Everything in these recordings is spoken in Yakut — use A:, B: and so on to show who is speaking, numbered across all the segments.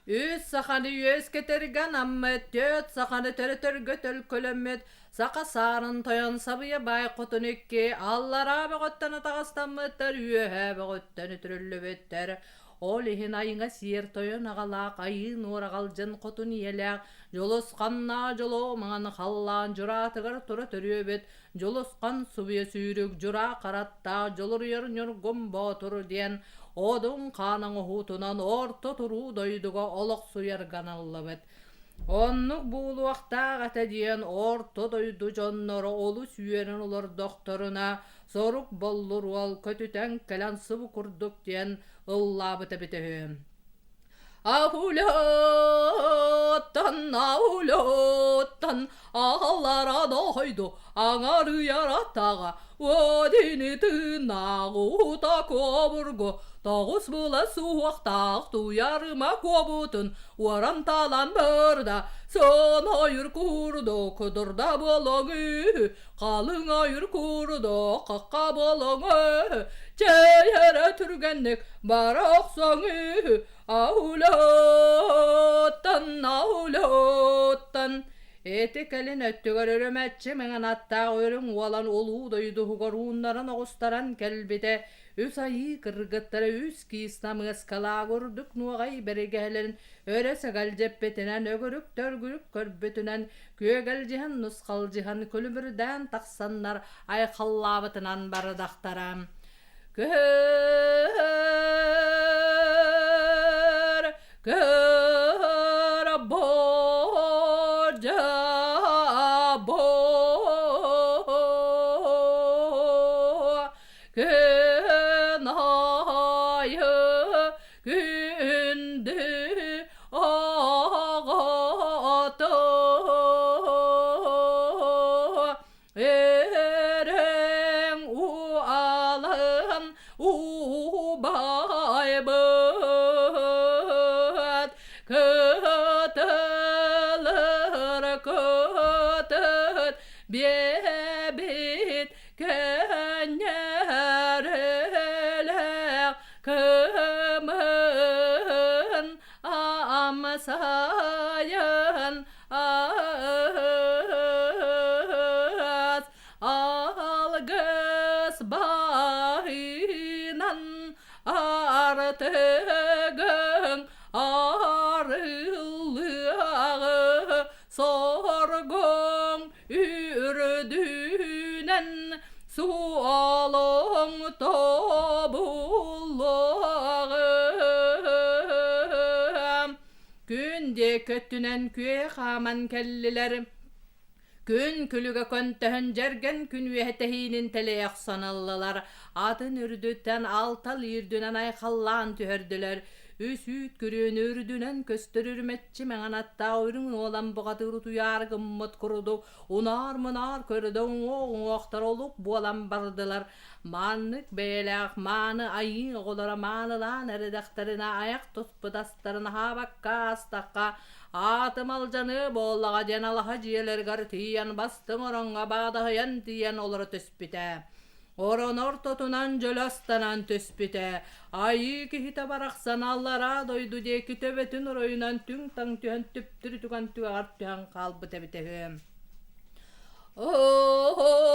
A: Үс саханы үөскэтэргэ анаммыт, түөрт саханы төрөтөргө төлкөлөммүт, саха саарын тойон сабыйа баай хотун икки аллараа бөҕөттөн атаҕастаммыттар, үөһээ бөҕөттөн үтүрүллүбүттэр. Ол иһин айыҥа сиэр тойон аҕалаах айыы нуораҕалдьын хотун ийэлээх Дьулусханнаа дьолуо маҥан халлаан дьураатыгар тура төрүөбүт Дьулусхан субуйа сүүрүк дьураа хараттаах дьулуруйар Ньургун Боотур диэн Одун хаан оҥоһуутунан орто туруу дойдуга олохсуйарга аналлыбыт. Оннук буолуохтаах этэ диэн орто дойду дьонноро олус үөрэн олордохторуна сорук боллур уол көтүтэн кэлэн субу курдук диэн ыллаабыт эбитэ үһү. Аулеттан, аулеттан, аҕалара дойду аҥарыйар атаҕа, Одини тыыннаах уута куобургу, тоҕус була суохтаах туйарыма куобутун уоран талан барда, сон ойур курдук дурда буолуоҥ үһү, халыҥ ойур курдук хахха буолуоҥ үһү, чэй эрэ түргэнник бара охсоҥ үһү, аулеттан, аулеттан. Ити кэлин өттүгэр өрөмөччү мэҥэн аттаах үрүҥ уолан улуу дойдуһугар ууннаран оҕустаран кэлбитэ, үс айыы кыргыттара үс киис намыаскалаах үрдүк нуоҕай бэригэһэлэрин өрө сэгэлдьиппитинэн өгүрүк-төргүрүк көрбүтүнэн күөгэлдьиһэн нусхалдьыһан күлүмүрдээн тахсаннар айхаллаабытынан бардахтара. Көр, көр, бо, бо, күн айы күндү оҕото Эрэҥ уалан убайбыт кытылыр кытыт биэбит көнньөрүлээх кымын амсайын аас алгыс баһынан артыгын арыллыаҕы соргоҥ үрдүнэн суолуҥ тобуллуоҕы Күн диэки өттүнэн күө хааман кэллилэр. Күн күлүгэ көнтөһөн дьэргэн күн үөһэ тэһиинин тэлэйэ охсон ыллылар. Атын үрдүттэн алтал үрдүнэн айхаллаан түһэрдилэр. Үс үүт күрүөнү үрдүнэн көстөр үрүмэччи мэҥэн аттаах үрүҥ уолан бухатыыр утуйаары гыммыт курдук унаар-мунаар көрдө уҥуох-уҥуохтар олук буолан бардылар. Маннык бэйэлээх мааны айыы оҕолоро маанылаан эрэдэхтэринэ айах туспут астарын аһаабакка аастахха аатым алдьаныа буоллаҕа диэн алаһа дьиэлэригэр тиийэн бастыҥ ороҥҥо баадаһыйан тиийэн олоро түспүтэ. Орон ортотунан дьөлө астанан түспүтэ. Айыы киһитэ барахсан аллараа дойду диэки төбөтүн оройунан түҥ-таҥ түһэн түптүрү түгэн түгэҕэр түһэн хаалбыт эбитэ үһү.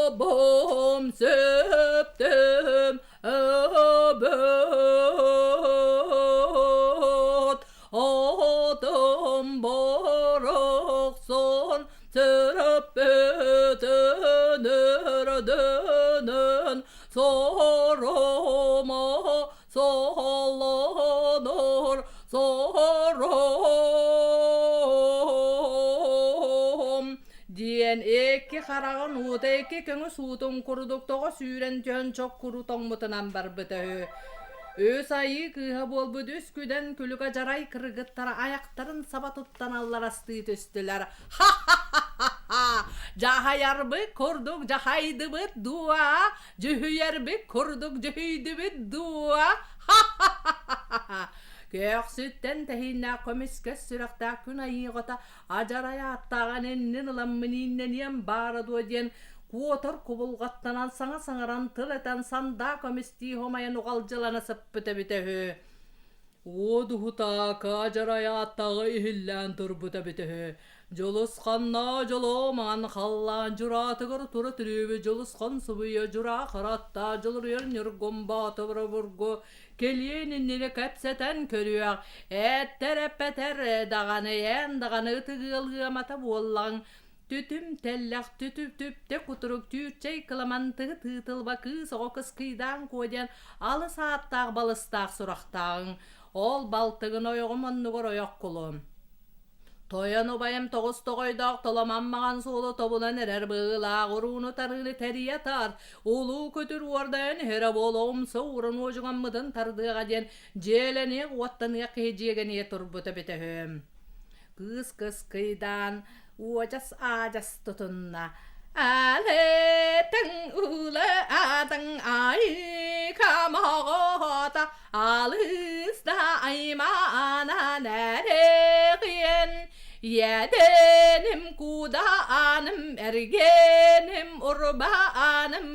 A: Обом сөптөм өбөт отом борохсон сөрөппөтөн өрдөнөн соромо солонор сором диэн икки хараҕын уута икки көҥүс уутун курдук тоҕо сүүрэн түһэн чоккуру тоҥмутунан барбыта үһү. Үс айыы кыыһа буолбут үс күдэн күлүк адьарай кыргыттара айахтарын саба туттан алларастыы түстүлэр. Ха-ха-ха-ха! Дьаһайарбыт курдук дьаһайдыбыт дуо? Дьүһүйэрбит курдук дьүһүйдүбүт дуо? Ха-ха-ха-ха! Көхсүттэн тэһииннээх көмүскэс сүрэхтээх күн айыыҕата адьарай ааттааҕын иннин ыламмын ииннэниэм баара дуо диэн куотар кубулҕаттанан саҥа саҥаран тыл этэн сандаа көмүстии хомайан уҕалдьылана сыппыт эбитэ үһү. Уодуһутаака дьарайааттаҕы иһиллээн турбута эбитэ үһү. Дьулусханнаа дьолуо маҥан халлаан дьураатыгар тура түрүүбүт Дьулусхан субуйа дьураа хараттаа дьулуруйар Ньургун Боотур обургу кэлиэн иннинэ кэпсэтэн көрүөх, эттэр эппэтэр даҕаны эн даҕаны ытык ыал ыамата буоллаҕыҥ Түтүм тэллэх түтү түптэ кутурук түүрчэй кыламан тыһы тыытылба кыыс оҕо кыскыйдаан куо диэн алыс ааттаах балыстаах сурахтааҕыҥ. Ол балтыгын ойоҕум оннугар ойох кулу. Тойон убайым тоҕус тоҕойдоох толомон маҕан суолу тобулан эрэр быылаах урууну тарыыны тэрийэ тарт, улуу көтүр уордайан иһэрэ буола умса ууран уодьугаммытын тардыаҕа диэн дьиэлэниэх уоттаныах киһи дьиэгэниэ турбута эбитэ үһү. Кыыс кыскыйдаан уодьас-аадьас тутунна. Аалытыҥ уулаатыҥ айыкамоҕота алыс да аймаанан эрэҕиэн Иэдэним кудааным эргэним урбааным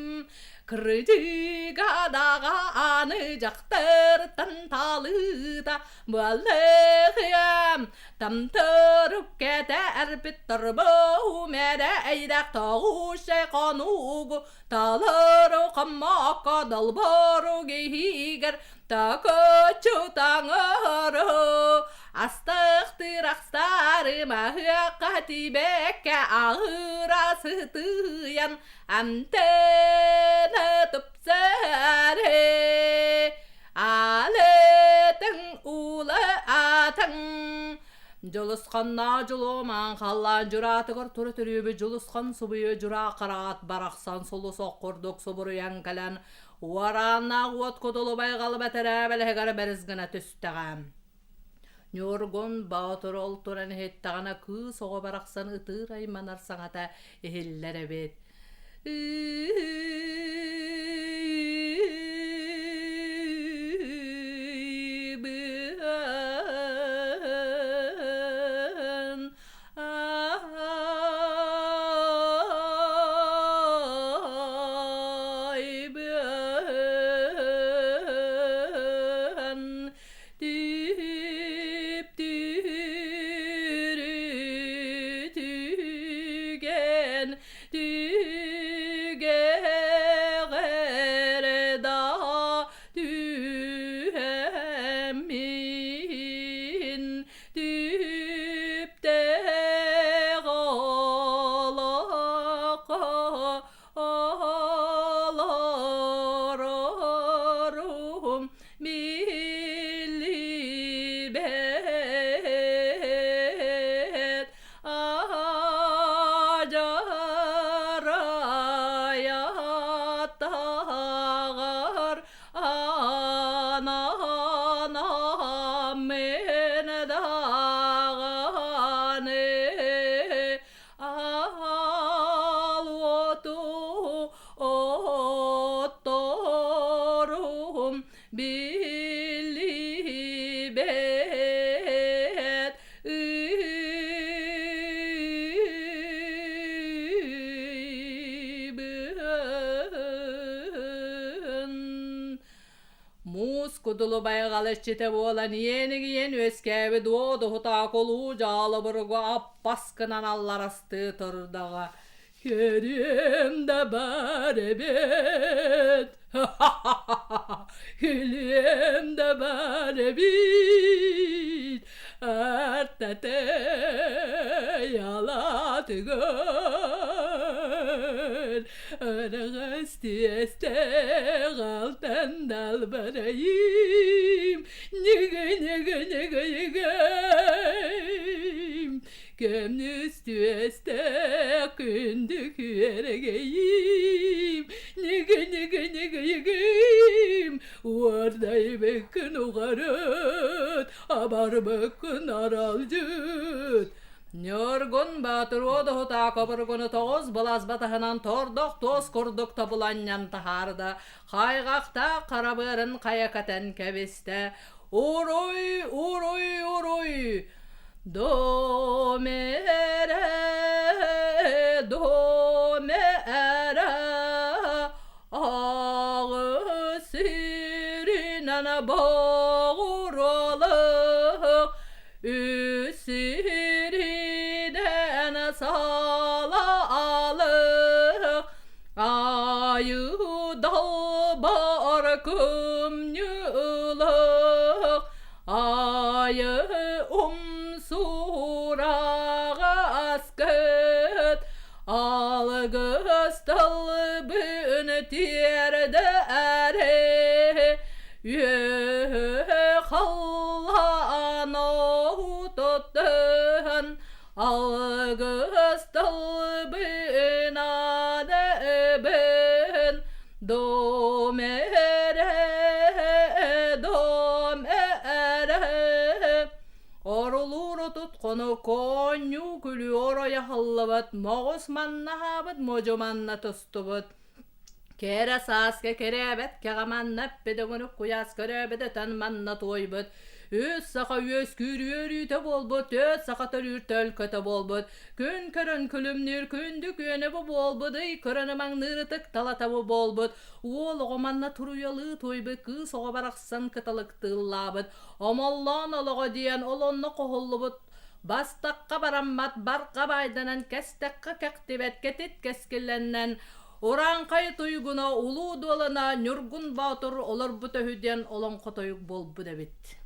A: Кырдьыга даҕаны дьахтартан талыыта Балыыһыам тамтырык кэтэрбит торбоу мэрэйдэх тоҕуше хонуугу талыру хоммокко долбору иһигэр такычу таҥыру астыктыр ахсары маһыакка тибэккэ аҕыра сытыйан амтана тупсары Аалытыҥ уулаатыҥ Дьулусханнаа дьулуомаан халлаан дьураатыгар тура төрүөбүт Дьулусхан субуйа дьураа хараат барахсан сулус ох курдук субуруйан кэлэн уорааннаах уот кудулу байҕал бэтэрээ бэлэһигэр бэрис гына түстэҕэ. Ньургун Боотур ол туран иһиттэҕинэ кыыс оҕо барахсан ытыыр айманар саҥата иһиллэр эбит. Түп-түрүтүгэн түгэҕэр да түһэммин түптээх олоххо олорорум биллибэт адьарайаттаҕар анаанаммын даҕаны Аал уоту отторум биллибэт ыйбын. Муус кудулу байҕал иччитэ буолан иэнигийэн үөскээбит уодуһутаах улуу дьаалыбыргу аппас гынан алларастыы турдаҕа. Көрүөм да бар эбит, күлүөм да бар эбит, артатай алаатыгар Араҕас тиэстээх алтан далбарайым, ньыгы-ньыгы-ньыгы-ньыгайым, көмүс түөстээх күндү күөрэгэйим, ньыгы-ньыгы-ньыгы-ньыгыйым, уордайбыккын уҕарыт, абарбыккын аралдьыт, Ньургун Баатыр уодуһутаах обургуну тоҕус былас батаһынан тордох туос курдук тобуланньан таһаарда, хайҕахтаах хара быарын хайа кэтэн кэбистэ. Уруй, уруй, уруй! Домере, домере, аҕыс сиринэн боҕуруолай. Үс сиринэн салаалык Айыы далбар кымньыылык Айыы умсуураҕас көт Алгыс тылбын тиэрдээри Үөһэ халлаан оһутуттан Алгыс тылбын аныыбын Дом эрэ, дом эрэ Орулуур отут хонук оонньуу күлүү оройо аһыллыбыт, моҕус манна аһаабыт, модьу манна тустубут. Кэрэ сааска кэрээбэт кэҕэ манна эппит өҥүрүк куйаас көрөөбүт өтөн манна туойбут. Үс саха үөскүүр үөрүүтэ буолбут, түөрт саха төрүүр төлкөтө буолбут. Күн көрөн күлүмнүүр күндү күөнэ бу буолбут, ый көрөн ымаҥныыр ытык талата бу буолбут. Уол оҕо манна туруйалыы туойбут, кыыс оҕо барахсан кыталыктыыллаабыт. Омоллоон олоҕо диэн ол онно хоһуллубут бастахха бараммат барҕа баайданан кэстэххэ кэхтибэт кэтит кэскиллэннэн Урааҥхай туйгуна Улуу Дуолана Ньургун Боотур олорбут үһү диэн олоҥхо тойук буолбут эбит.